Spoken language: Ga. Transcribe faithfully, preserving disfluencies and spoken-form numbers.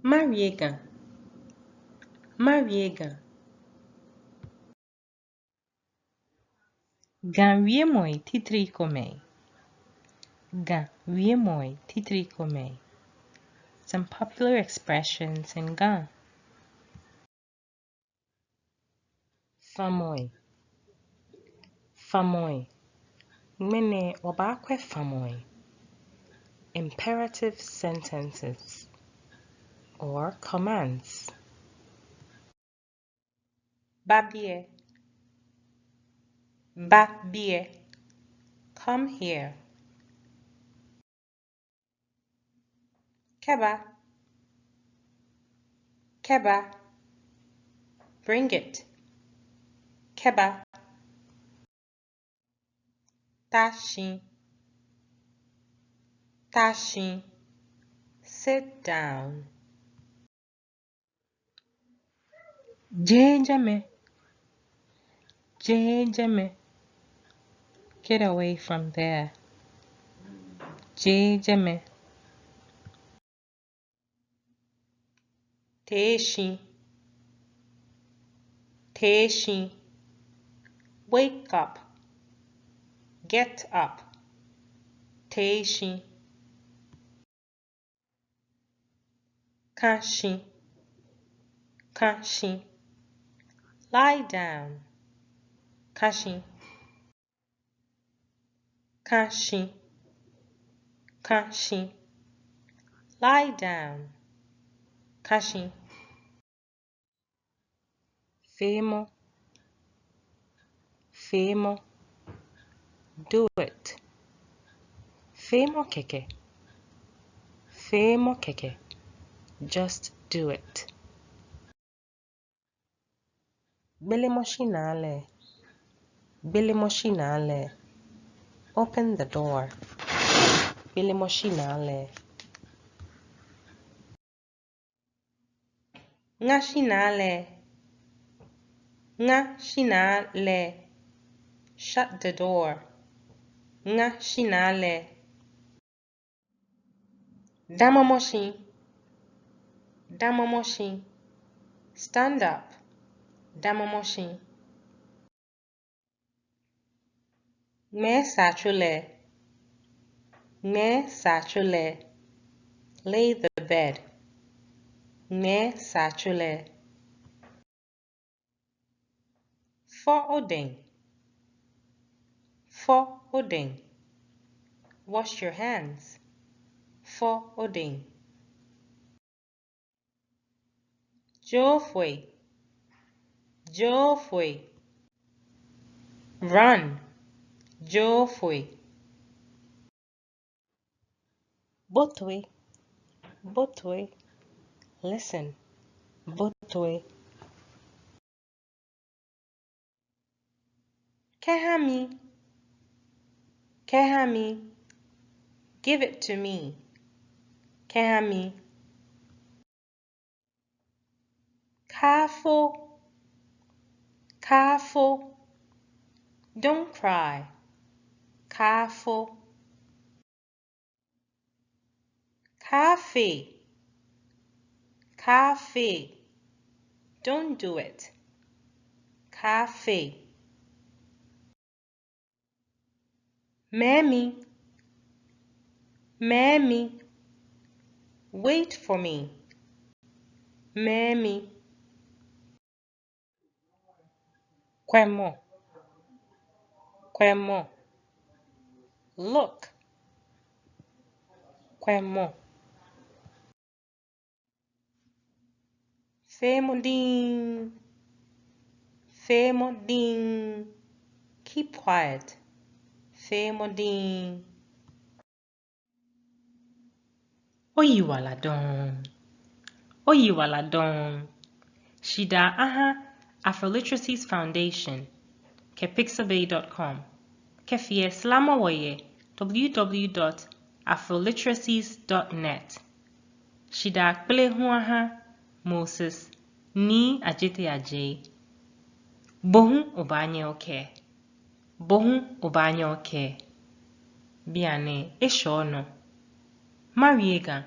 Mawie Ga. Mawie Ga. Ga wiemɔi titri komɛi. Ga wiemɔi titri komɛi. Some popular expressions in Ga. Famɔi. Famɔi. Ŋmɛnɛ wɔbaakwɛ famɔi. Imperative sentences or commands. Ba biɛ. Ba biɛ. Come here. Kɛba. Kɛba. Bring it. Kɛba. Ta shi. Ta shi. Sit down. Jee jɛmɛ. Jee jɛmɛ. Get away from there. Jee jɛmɛ. Tee shi. Tee shi. Wake up. Get up. Tee shi. Ka shi. Ka shi. Lie down. Ka shi. Ka shi. Ka shi. Lie down. Ka shi. Feemɔ. Feemɔ. Do it. Feemɔ kɛkɛ. Feemɔ kɛkɛ. Just do it. Gbelemɔ shinaa lɛ. Gbelemɔ shinaa lɛ. Open the door. Gbelemɔ shinaa lɛ. Ŋa shinaa lɛ. Ŋa shinaa lɛ. Shut the door. Ŋa shinaa lɛ. Damɔmɔ shi. Damɔmɔ shi. Stand up. Damɔmɔ shi. Ŋmɛɛ saatso lɛ. Ŋmɛɛ saatso lɛ. Lay the bed. Ŋmɛɛ saatso lɛ. Fɔ odɛŋ. Fɔ odɛŋ. Wash your hands. Fɔ odɛŋ. Joo foi. Joo foi. Run. Joo foi. Bo toi. Bo toi. Listen. Bo toi. Kɛha mi. Kɛha mi. Give it to me. Kɛha mi. Kaafo. Kaafo. Don't cry. Kaafo. Kaafee. Kaafee. Don't do it. Kaafee. Mɛɛ mi. Mɛɛ mi. Wait for me. Mɛɛ mi. Kwɛmɔ. Kwɛmɔ. Look. Kwɛmɔ. Feemɔ diŋŋ. Feemɔ diŋŋ. Keep quiet. Feemɔ diŋŋ. Oyiwaladɔŋŋ. Oyiwaladɔŋŋ. Shidaa aha Afroliteracies Foundation kɛ pixabay dot com. Kɛfee lɛ, sramɔ wɔ yɛ w w w dot afroliteracies dot net. Shidaa kpele hu aha Moses Nii Adjetey Adjei. Bo hu obaanyɛ okɛɛ. Bo hu obaanyɛ okɛɛ. Bianɛ eshɛ onɔ. Mawie Ga.